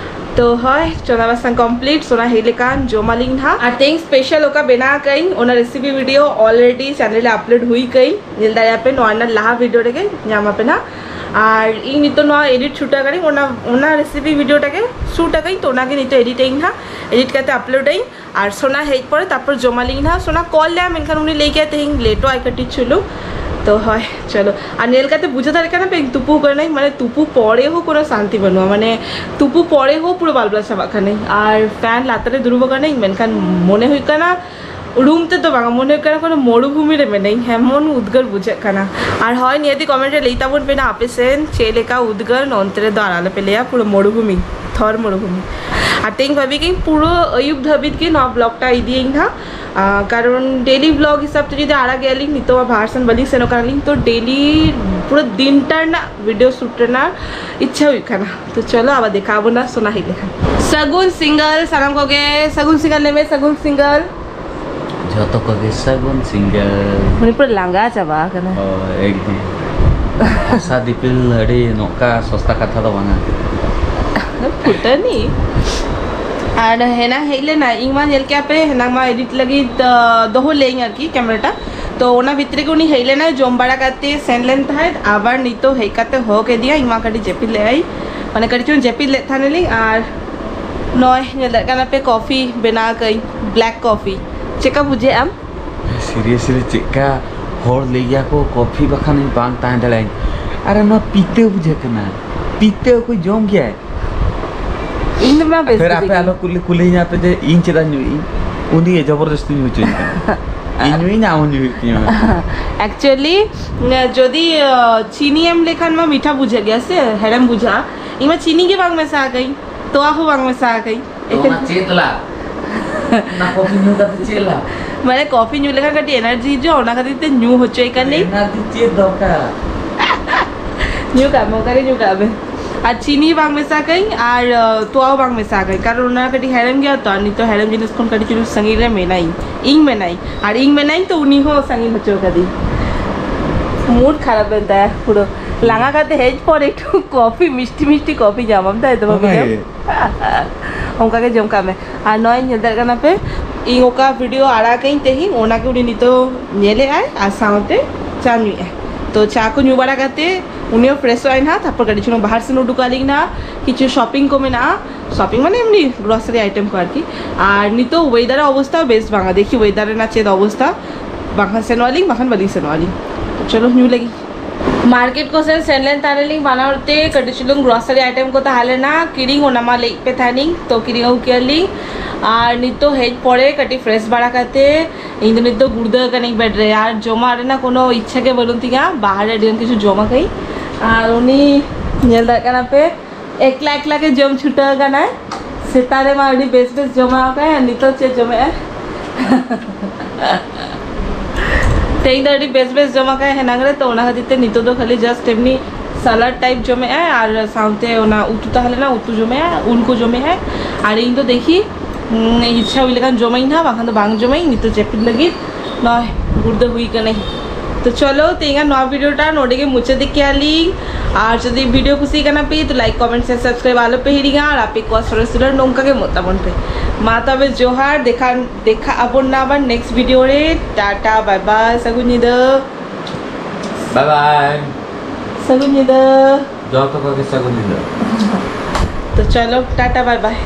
ᱛᱚ ᱦᱳᱭ, ᱪᱚᱸᱫᱟ ᱵᱟᱥᱟᱝ ᱠᱚᱢᱯᱞᱤᱴ, ᱥᱚᱱᱟ ᱦᱮᱡ ᱞᱮᱠᱷᱟᱱ ᱡᱚᱢᱟᱞᱤᱧ ᱱᱟᱦᱟᱜ᱾ ᱟᱨ ᱛᱮᱦᱮᱧ ᱥᱯᱮᱥᱟᱞ ᱚᱠᱟ ᱵᱮᱱᱟᱣ ᱟᱠᱟᱫᱟᱹᱧ, ᱚᱱᱟ ᱨᱮᱥᱤᱯᱤ ᱵᱷᱤᱰᱤᱭᱳ ᱚᱞᱨᱮᱰᱤ ᱪᱮᱱᱮᱞ ᱨᱮ ᱟᱯᱞᱳᱰ ᱦᱩᱭ ᱟᱠᱟᱫᱟᱹᱧ, ᱧᱮᱞ ᱫᱟᱲᱮᱭᱟᱜᱼᱟ ᱯᱮ ᱱᱚᱣᱟ ᱨᱮᱱᱟᱜ ᱞᱟᱦᱟ ᱵᱷᱤᱰᱤᱭᱳ ᱨᱮᱜᱮ ᱧᱟᱢ ᱟᱯᱮ ᱱᱟᱦᱟᱜ᱾ ᱟᱨ ᱤᱧ ᱱᱤᱛᱚᱜ ᱱᱚᱣᱟ ᱮᱰᱤᱴ ᱪᱷᱩᱴᱟᱹ ᱟᱠᱟᱫᱟᱹᱧ, ᱚᱱᱟ ᱚᱱᱟ ᱨᱮᱥᱤᱯᱤ ᱵᱷᱤᱰᱤᱭᱳ ᱴᱟᱜᱮ ᱥᱩᱴ ᱟᱠᱟᱫᱟᱹᱧ, ᱛᱚ ᱚᱱᱟᱜᱮ ᱱᱤᱛᱚᱜ ᱮᱰᱤᱴ ᱟᱹᱧ ᱱᱟᱦᱟᱜ, ᱮᱰᱤᱴ ᱠᱟᱛᱮ ᱟᱯᱞᱳᱰ ᱟᱹᱧ᱾ ᱟᱨ ᱥᱳᱱᱟ ᱦᱮᱡ ᱯᱚᱨᱮ ᱛᱟᱨᱯᱚᱨ ᱡᱚᱢᱟᱞᱤᱧ ᱱᱟᱦᱟᱜ᱾ ᱥᱳᱱᱟ ᱠᱚᱞ ᱞᱮᱭᱟ, ᱢᱮᱱᱠᱷᱟᱱ ᱩᱱᱤ ᱞᱟᱹᱭ ᱠᱮᱫᱟ ᱛᱮᱦᱮᱧ ᱞᱮᱴᱚᱜ ᱟᱭ ᱠᱟᱹᱴᱤᱡ ᱪᱩᱞᱩ᱾ ᱛᱚ ᱦᱳᱭ, ᱪᱚᱞᱚ᱾ ᱟᱨ ᱧᱮᱞ ᱠᱟᱛᱮ ᱵᱩᱡᱷᱟᱹᱣ ᱫᱟᱲᱮᱭᱟᱜ ᱠᱟᱱᱟ ᱯᱮ, ᱤᱧ ᱛᱩᱯᱩ ᱠᱟᱹᱱᱟᱹᱧ, ᱢᱟᱱᱮ ᱛᱩᱯᱩ ᱯᱚᱨᱮ ᱦᱚᱸ ᱠᱳᱱᱳ ᱥᱟᱱᱛᱤ ᱵᱟᱹᱱᱩᱜᱼᱟ, ᱢᱟᱱᱮ ᱛᱩᱯᱩ ᱯᱚᱨᱮ ᱦᱚᱸ ᱯᱩᱨᱟᱹ ᱵᱟᱞᱵᱞᱟ ᱪᱟᱵᱟᱜ ᱠᱟᱹᱱᱟᱹᱧ᱾ ᱟᱨ ᱯᱷᱮᱱ ᱞᱟᱛᱟᱨ ᱨᱮ ᱫᱩᱲᱩᱵ ᱟᱠᱟᱱᱟᱹᱧ, ᱢᱮᱱᱠᱷᱟᱱ ᱢᱚᱱᱮ ᱦᱩᱭᱩᱜ ᱠᱟᱱᱟ ᱨᱩᱢ ᱛᱮᱫᱚ ᱵᱟᱝᱟ, ᱢᱚᱱᱮ ᱦᱩᱭᱩᱜ ᱠᱟᱱᱟ ᱠᱳᱱᱳ ᱢᱚᱨᱩᱵᱷᱩᱢᱤ ᱨᱮ ᱢᱮᱱᱟᱹᱧ, ᱮᱢᱚᱱ ᱩᱫᱽᱜᱟᱹᱨ ᱵᱩᱡᱷᱟᱹᱜ ᱠᱟᱱᱟ᱾ ᱟᱨ ᱦᱳᱭ, ᱱᱤᱭᱟᱹ ᱫᱤ ᱠᱚᱢᱮᱱᱴ ᱨᱮ ᱞᱟᱹᱭ ᱛᱟᱵᱚᱱ ᱯᱮ ᱱᱟ, ᱟᱯᱮ ᱥᱮᱱ ᱪᱮᱫ ᱞᱮᱠᱟ ᱩᱫᱽᱜᱟᱹᱨ? ᱱᱚᱱᱛᱮ ᱨᱮᱫᱚ ᱟᱨ ᱟᱞᱚᱯᱮ ᱞᱟᱹᱭᱟ, ᱯᱩᱨᱟᱹ ᱢᱚᱨᱩᱵᱷᱩᱢᱤ, ᱛᱷᱚᱨ ᱢᱚᱨᱩᱵᱷᱩᱢᱤ᱾ ᱟᱨ ᱛᱮᱦᱮᱧ ᱵᱷᱟᱹᱵᱤ ᱜᱮ ᱯᱩᱨᱟᱹ ᱟᱹᱭᱩᱵ ᱫᱷᱟᱹᱵᱤᱡ ᱜᱮ ᱱᱚᱣᱟ ᱵᱞᱚᱜ ᱴᱟ ᱤᱫᱤᱭᱟᱹᱧ ᱱᱟᱦᱟᱜ᱾ ᱟᱨ ᱠᱟᱨᱚᱱ ᱰᱮᱞᱤ ᱵᱞᱚᱜ ᱦᱤᱥᱟᱵ ᱛᱮ ᱡᱩᱫᱤ ᱟᱲᱟᱜ ᱜᱮᱭᱟᱞᱤᱧ, ᱱᱤᱛᱚᱜ ᱢᱟ ᱵᱟᱦᱟᱨ ᱥᱮᱱ ᱵᱟᱹᱞᱤᱧ ᱥᱮᱱᱚᱜ ᱠᱟᱱᱟᱞᱤᱧ, ᱛᱚ ᱰᱮᱞᱤ ᱯᱩᱨᱟᱹ ᱫᱤᱱᱴᱟ ᱨᱮᱱᱟᱜ ᱵᱷᱤᱰᱤᱭᱳ ᱥᱩᱴ ᱨᱮᱱᱟᱜ ᱤᱪᱪᱷᱟ ᱦᱩᱭᱩᱜ ᱠᱟᱱᱟ᱾ ᱛᱚ ᱪᱚᱞᱚ, ᱟᱵᱟᱨ ᱫᱮᱠᱷᱟ ᱟᱵᱚᱱᱟ ᱥᱳᱱᱟ ᱦᱮᱡ ᱞᱮᱠᱷᱟᱱ᱾ ᱥᱟᱹᱜᱩᱱ ᱥᱤᱸᱜᱟᱹᱞ ᱥᱟᱱᱟᱢ ᱠᱚᱜᱮ, ᱥᱟᱹᱜᱩᱱ ᱥᱤᱸᱜᱟᱹᱞ ᱞᱟᱹᱭ ᱢᱮ, ᱥᱟᱹᱜᱩᱱ ᱥᱤᱸᱜᱟᱹᱞ᱾ ᱡᱷᱚᱛᱚ ᱠᱚᱜᱮ ᱥᱟᱹᱜᱩᱱ ᱥᱤᱸᱜᱟᱹᱞ᱾ ᱩᱱᱤ ᱯᱩᱨᱟᱹ ᱞᱟᱸᱜᱟ ᱪᱟᱵᱟ ᱟᱠᱟᱱᱟᱭ᱾ ᱦᱳᱭ, ᱮᱠᱫᱚᱢ᱾ ᱦᱟᱥᱟ ᱫᱤᱯᱤᱞ ᱟᱹᱰᱤ ᱱᱚᱝᱠᱟ ᱥᱚᱥᱛᱟ ᱠᱟᱛᱷᱟ ᱫᱚ ᱵᱟᱝᱟ᱾ ᱯᱷᱩᱴᱟᱹᱱᱤ᱾ ᱟᱨ ᱦᱮᱱᱟᱝ ᱦᱮᱡ ᱞᱮᱱᱟ, ᱤᱧ ᱢᱟ ᱧᱮᱞ ᱠᱮᱭᱟ ᱯᱮ, ᱦᱮᱱᱟᱝ ᱢᱟ ᱮᱰᱤᱴ ᱞᱟᱹᱜᱤᱫ, ᱟ, ᱫᱚᱦᱚ ᱞᱮᱭᱟᱹᱧ ᱟᱨᱠᱤ ᱠᱮᱢᱮᱨᱟᱴᱟ᱾ ᱛᱚ ᱚᱱᱟ ᱵᱷᱤᱛᱨᱤ ᱜᱮ ᱩᱱᱤ ᱦᱮᱡ ᱞᱮᱱᱟᱭ, ᱡᱚᱢ ᱵᱟᱲᱟ ᱠᱟᱛᱮ ᱥᱮᱱ ᱞᱮᱱ ᱛᱟᱦᱮᱸᱫ, ᱟᱵᱟᱨ ᱱᱤᱛᱚᱜ ᱦᱮᱡ ᱠᱟᱛᱮ ᱦᱚᱦᱚ ᱠᱮᱫᱮᱭᱟ, ᱤᱧ ᱢᱟ ᱠᱟᱹᱴᱤᱡ ᱡᱟᱹᱯᱤᱫ ᱞᱮᱫᱟᱭ, ᱢᱟᱱᱮ ᱠᱟᱹᱴᱤᱡ ᱪᱩᱞᱩᱝ ᱡᱟᱹᱯᱤᱫ ᱞᱮᱫ ᱛᱟᱦᱮᱱᱟᱞᱤᱧ᱾ ᱟᱨ ᱱᱚᱜᱼᱚᱭ ᱧᱮᱞ ᱫᱟᱲᱮᱭᱟᱜ ᱠᱟᱱᱟ ᱯᱮ, ᱠᱚᱯᱷᱤ ᱵᱮᱱᱟᱣ ᱠᱟᱹᱧ, ᱵᱞᱮᱠ ᱠᱚᱯᱷᱤ᱾ ᱪᱮᱫᱠᱟ ᱵᱩᱡᱷᱟᱹᱜ ᱟᱢ? ᱥᱤᱨᱤᱭᱟᱥᱞᱤ ᱪᱮᱫᱠᱟ ᱦᱚᱲ ᱞᱟᱹᱭ ᱜᱮᱭᱟ ᱠᱚ ᱠᱚᱯᱷᱤ ᱵᱟᱠᱷᱟᱱ ᱤᱧ ᱵᱟᱝ ᱛᱟᱦᱮᱸ ᱫᱟᱲᱮᱭᱟᱜᱼᱟᱹᱧ᱾ ᱟᱨᱮ ᱱᱚᱣᱟ ᱯᱤᱛᱟᱹ ᱵᱩᱡᱷᱟᱹᱜ ᱠᱟᱱᱟ, ᱯᱤᱛᱟᱹ ᱚᱠᱚᱭ ᱡᱚᱢ ᱜᱮᱭᱟᱭ? ᱤᱧ ᱫᱚ ᱢᱟ ᱵᱮᱥ ᱯᱷᱮᱨ ᱜᱮ ᱟᱯᱮ ᱵᱩᱡᱷᱟᱹᱜ ᱟᱞᱚ ᱠᱩᱞᱤ ᱠᱩᱞᱤᱧᱟ ᱯᱮ ᱡᱮ ᱤᱧ ᱪᱮᱫᱟᱜ ᱧᱩᱭᱤᱧ, ᱩᱱᱤ ᱜᱮ ᱡᱚᱵᱚᱨᱫᱚᱥᱛᱤ ᱧᱩ ᱦᱚᱪᱚᱧ ᱠᱟᱱᱟ᱾ ᱤᱧ ᱧᱩᱭᱤᱧ, ᱟᱢ ᱦᱚᱸ ᱧᱩᱭ ᱦᱩᱭᱩᱜ ᱛᱤᱧᱟᱹ᱾ ᱮᱠᱪᱩᱭᱮᱞᱤ ᱡᱩᱫᱤ ᱟ, ᱪᱤᱱᱤ ᱮᱢ ᱞᱮᱠᱷᱟᱱ ᱢᱟ ᱢᱤᱴᱷᱟ ᱵᱩᱡᱷᱟᱹᱜ ᱜᱮᱭᱟ ᱥᱮ, ᱦᱮᱲᱮᱢ ᱵᱩᱡᱷᱟᱹᱜᱼᱟ᱾ ᱤᱧ ᱢᱟ ᱪᱤᱱᱤ ᱜᱮ ᱵᱟᱝ ᱢᱮᱥᱟ ᱟᱠᱟᱫᱟᱹᱧ, ᱛᱚᱣᱟ ᱦᱚᱸ ᱵᱟᱝ ᱢᱮᱥᱟ ᱟᱠᱟᱫᱟᱹᱧ᱾ ᱛᱚ ᱚᱱᱟ ᱪᱮᱫ ᱞᱟᱜ? ᱚᱱᱟ ᱠᱚᱯᱷᱤ ᱧᱩ ᱠᱟᱛᱮ ᱪᱮᱫ ᱞᱟᱜ? ᱢᱟᱱᱮ ᱠᱚᱯᱷᱤ ᱧᱩ ᱞᱮᱠᱷᱟᱱ ᱠᱟᱹᱴᱤᱡ ᱮᱱᱟᱨᱡᱤ ᱦᱤᱡᱩᱜᱼᱟ, ᱚᱱᱟ ᱠᱷᱟᱹᱛᱤᱨ ᱛᱮ ᱧᱩ ᱦᱚᱪᱚᱭ ᱠᱟᱹᱱᱟᱹᱧ᱾ ᱮᱱᱟᱨᱡᱤ ᱪᱮᱫ ᱫᱚᱨᱠᱟᱨ? ᱧᱩ ᱠᱟᱜ ᱢᱮ, ᱚᱱᱠᱟ ᱜᱮ ᱧᱩ ᱠᱟᱜ ᱢᱮ᱾ ᱟᱨ ᱪᱤᱱᱤ ᱵᱟᱝ ᱢᱮᱥᱟ ᱠᱟᱹᱧ ᱟᱨ ᱟᱸ, ᱛᱚᱣᱟ ᱦᱚᱸ ᱵᱟᱝ ᱢᱮᱥᱟ ᱠᱟᱹᱧ, ᱠᱟᱨᱚᱱ ᱚᱱᱟ ᱠᱟᱹᱴᱤᱡ ᱦᱮᱲᱮᱢ ᱜᱮᱭᱟ ᱛᱚ, ᱟᱨ ᱱᱤᱛᱚᱜ ᱦᱮᱲᱮᱢ ᱡᱤᱱᱤᱥ ᱠᱷᱚᱱ ᱠᱟᱹᱴᱤᱡ ᱪᱩᱞᱩᱝ ᱥᱟᱺᱜᱤᱧ ᱨᱮ ᱢᱮᱱᱟᱭᱤᱧ, ᱤᱧ ᱢᱮᱱᱟᱭᱤᱧ, ᱟᱨ ᱤᱧ ᱢᱮᱱᱟᱭᱤᱧ ᱛᱚ ᱩᱱᱤ ᱦᱚᱸ ᱥᱟᱺᱜᱤᱧ ᱦᱚᱪᱚ ᱠᱟᱫᱤᱧ᱾ ᱢᱩᱰ ᱠᱷᱟᱨᱟᱯ ᱮᱱ ᱛᱟᱭᱟ ᱯᱩᱨᱟᱹ᱾ ᱞᱟᱸᱜᱟ ᱠᱟᱛᱮ ᱦᱮᱡ ᱯᱚᱨ ᱮᱠᱴᱩ ᱠᱚᱯᱷᱤ, ᱢᱤᱥᱴᱤ ᱢᱤᱥᱴᱤ ᱠᱚᱯᱷᱤ ᱧᱟᱢᱟᱢ ᱛᱟᱭ ᱛᱚ, ᱵᱟᱹᱵᱩ ᱚᱱᱟᱜᱮ᱾ ᱧᱟᱢ? ᱚᱱᱠᱟ ᱜᱮ ᱡᱚᱢ ᱠᱟᱜ ᱢᱮ᱾ ᱟᱨ ᱱᱚᱜᱼᱚᱭ ᱧᱮᱞ ᱫᱟᱲᱮᱭᱟᱜ ᱠᱟᱱᱟ ᱯᱮ, ᱤᱧ ᱚᱠᱟ ᱵᱷᱤᱰᱤᱭᱳ ᱟᱲᱟᱜ ᱟᱹᱧ ᱛᱮᱦᱮᱧ, ᱚᱱᱟ ᱜᱮ ᱩᱱᱤ ᱱᱤᱛᱚᱜ ᱧᱮᱞᱮᱫ ᱟᱭ ᱟᱨ ᱥᱟᱶᱛᱮ ᱪᱟ ᱧᱩᱭᱮᱫ ᱟᱭ᱾ ᱛᱚ ᱪᱟ ᱠᱚ ᱧᱩ ᱵᱟᱲᱟ ᱠᱟᱛᱮ ᱩᱱᱤ ᱦᱚᱸ ᱯᱷᱨᱮᱥᱚᱜ ᱟᱭ ᱱᱟᱦᱟᱜ, ᱛᱟᱨᱯᱚᱨ ᱠᱟᱹᱴᱤᱡ ᱪᱩᱞᱩᱝ ᱵᱟᱦᱟᱨ ᱥᱮᱱ ᱩᱰᱩᱠᱚᱜ ᱟᱹᱞᱤᱧ ᱱᱟᱦᱟᱜ, ᱠᱤᱪᱷᱩ ᱥᱚᱯᱤᱝ ᱠᱚ ᱢᱮᱱᱟᱜᱼᱟ, ᱥᱚᱯᱤᱝ ᱢᱟᱱᱮ ᱮᱢᱱᱤ ᱜᱨᱚᱥᱟᱨᱤ ᱟᱭᱴᱮᱢ ᱠᱚ ᱟᱨᱠᱤ᱾ ᱟᱨ ᱱᱤᱛᱚᱜ ᱳᱭᱮᱫᱟᱨ ᱚᱵᱚᱥᱛᱟ ᱵᱮᱥ ᱵᱟᱝᱟ, ᱫᱮᱠᱷᱤ ᱳᱭᱮᱫᱟᱨ ᱨᱮᱱᱟᱜ ᱪᱮᱫ ᱚᱵᱚᱥᱛᱟ, ᱵᱟᱝᱠᱷᱟᱱ ᱥᱮᱱᱚᱜ ᱟᱹᱞᱤᱧ, ᱵᱟᱝᱠᱷᱟᱱ ᱵᱟᱹᱞᱤᱧ ᱥᱮᱱᱚᱜ ᱟᱹᱞᱤᱧ᱾ ᱪᱚᱞᱚ ᱧᱩ ᱞᱟᱹᱜᱤᱫ᱾ ᱢᱟᱨᱠᱮᱴ ᱠᱚ ᱥᱮᱱ ᱥᱮᱱ ᱞᱮᱱ ᱛᱟᱦᱮᱱᱟᱞᱤᱧ ᱵᱟᱱᱟ ᱦᱚᱲ ᱛᱮ, ᱠᱟᱹᱴᱤᱡ ᱪᱩᱞᱩᱝ ᱜᱨᱚᱥᱟᱨᱤ ᱟᱭᱴᱮᱢ ᱠᱚ ᱛᱟᱦᱮᱸ ᱞᱮᱱᱟ ᱠᱤᱨᱤᱧ, ᱚᱱᱟ ᱢᱟ ᱞᱟᱹᱭ ᱯᱮ ᱛᱟᱦᱮᱱᱤᱧ, ᱛᱚ ᱠᱤᱨᱤᱧ ᱟᱹᱜᱩ ᱠᱮᱭᱟᱞᱤᱧ᱾ ᱟᱨ ᱱᱤᱛᱚᱜ ᱦᱮᱡ ᱯᱚᱨᱮ ᱠᱟᱹᱴᱤᱡ ᱯᱷᱨᱮᱥ ᱵᱟᱲᱟ ᱠᱟᱛᱮ ᱤᱧ ᱫᱚ ᱱᱤᱛᱚᱜ ᱜᱩᱲᱫᱟᱹ ᱠᱟᱹᱱᱟᱹᱧ ᱵᱮᱰ ᱨᱮ, ᱟᱨ ᱡᱚᱢᱟᱜ ᱨᱮᱱᱟᱜ ᱠᱳᱱᱳ ᱤᱪᱪᱷᱟᱹ ᱜᱮ ᱵᱟᱹᱱᱩᱜ ᱛᱤᱧᱟ, ᱵᱟᱦᱨᱮ ᱟᱹᱰᱤ ᱜᱟᱱ ᱠᱤᱪᱷᱩ ᱡᱚᱢ ᱟᱠᱟᱫᱟᱹᱧ᱾ ᱟᱨ ᱩᱱᱤ ᱧᱮᱞ ᱫᱟᱲᱮᱭᱟᱜ ᱠᱟᱱᱟ ᱯᱮ, ᱮᱠᱞᱟ ᱮᱠᱞᱟ ᱜᱮ ᱡᱚᱢ ᱪᱷᱩᱴᱟᱹᱣ ᱟᱠᱟᱱᱟᱭ᱾ ᱥᱮᱛᱟᱜ ᱨᱮᱢᱟ ᱟᱹᱰᱤ ᱵᱮᱥ ᱵᱮᱥ ᱡᱚᱢᱟᱣ ᱟᱠᱟᱫ, ᱟᱨ ᱱᱤᱛᱚᱜ ᱪᱮᱫ ᱡᱚᱢᱮᱜᱼᱟᱭ? ᱛᱮᱦᱮᱧ ᱫᱚ ᱟᱹᱰᱤ ᱵᱮᱥ ᱵᱮᱥ ᱡᱚᱢ ᱟᱠᱟᱫ ᱦᱮᱱᱟᱝ ᱨᱮ, ᱛᱚ ᱚᱱᱟ ᱠᱷᱟᱹᱛᱤᱨ ᱛᱮ ᱱᱤᱛᱚᱜ ᱫᱚ ᱠᱷᱟᱹᱞᱤ ᱡᱟᱥᱴ ᱮᱢᱱᱤ ᱥᱟᱞᱟᱰ ᱴᱟᱭᱤᱯ ᱡᱚᱢᱮᱜᱼᱟᱭ ᱟᱨ ᱥᱟᱶᱛᱮ ᱚᱱᱟ ᱩᱛᱩ ᱛᱟᱦᱮᱸ ᱞᱮᱱᱟ, ᱩᱛᱩ ᱡᱚᱢᱮᱜᱼᱟᱭ, ᱩᱞ ᱠᱚ ᱡᱚᱢᱮᱜᱼᱟᱭ᱾ ᱟᱨ ᱤᱧ ᱫᱚ ᱫᱮᱠᱷᱤ, ᱩᱸ, ᱤᱪᱪᱷᱟ ᱦᱩᱭ ᱞᱮᱠᱷᱟᱱ ᱡᱚᱢᱟᱹᱧ ᱱᱟᱦᱟᱜ, ᱵᱟᱝᱠᱷᱟᱱ ᱫᱚ ᱵᱟᱝ ᱡᱚᱢᱟᱹᱧ᱾ ᱱᱤᱛᱚᱜ ᱡᱟᱹᱯᱤᱫ ᱞᱟᱹᱜᱤᱫ ᱱᱚᱜᱼᱚᱭ ᱜᱩᱲᱫᱟᱹ ᱦᱩᱭ ᱠᱟᱹᱱᱟᱹᱧ᱾ ᱛᱚ ᱪᱚᱞᱚ, ᱛᱮᱦᱮᱧᱟᱜ ᱱᱚᱣᱟ ᱵᱷᱤᱰᱤᱭᱳ ᱴᱟ ᱱᱚᱰᱮ ᱜᱮ ᱢᱩᱪᱟᱹᱫ ᱠᱮᱭᱟᱞᱤᱧ᱾ ᱟᱨ ᱡᱩᱫᱤ ᱵᱷᱤᱰᱤᱭᱳ ᱠᱩᱥᱤ ᱠᱟᱱᱟ ᱯᱮ, ᱛᱚ ᱞᱟᱭᱤᱠ, ᱠᱚᱢᱮᱱᱴ, ᱥᱮ ᱥᱟᱵᱥᱠᱨᱟᱭᱤᱵ ᱟᱞᱚ ᱯᱮ ᱦᱤᱲᱤᱧᱟ᱾ ᱟᱨ ᱟᱯᱮ ᱠᱚᱣᱟᱜ ᱥᱚᱨᱮᱥ ᱫᱩᱞᱟᱹᱲ ᱱᱚᱝᱠᱟ ᱜᱮ ᱮᱢᱚᱜ ᱛᱟᱵᱚᱱ ᱯᱮ᱾ ᱢᱟ ᱛᱚᱵᱮ ᱡᱚᱦᱟᱨ, ᱫᱮᱠᱷᱟ, ᱫᱮᱠᱷᱟ ᱟᱵᱚᱱ ᱱᱟ ᱟᱵᱟᱨ ᱱᱮᱠᱥᱴ ᱵᱷᱤᱰᱤᱭᱳ ᱨᱮ᱾ ᱴᱟᱴᱟ, ᱵᱟᱭ ᱵᱟᱭ, ᱥᱟᱹᱜᱩᱱ ᱧᱤᱫᱟᱹ᱾ ᱵᱟᱭ ᱵᱟᱭ᱾ ᱥᱟᱹᱜᱩᱱ ᱧᱤᱫᱟᱹ᱾ ᱡᱚᱛᱚ ᱠᱚᱜᱮ ᱥᱟᱹᱜᱩᱱ ᱧᱤᱫᱟᱹ᱾ ᱛᱚ ᱪᱚᱞᱚ, ᱴᱟᱴᱟ, ᱵᱟᱭ ᱵᱟᱭ᱾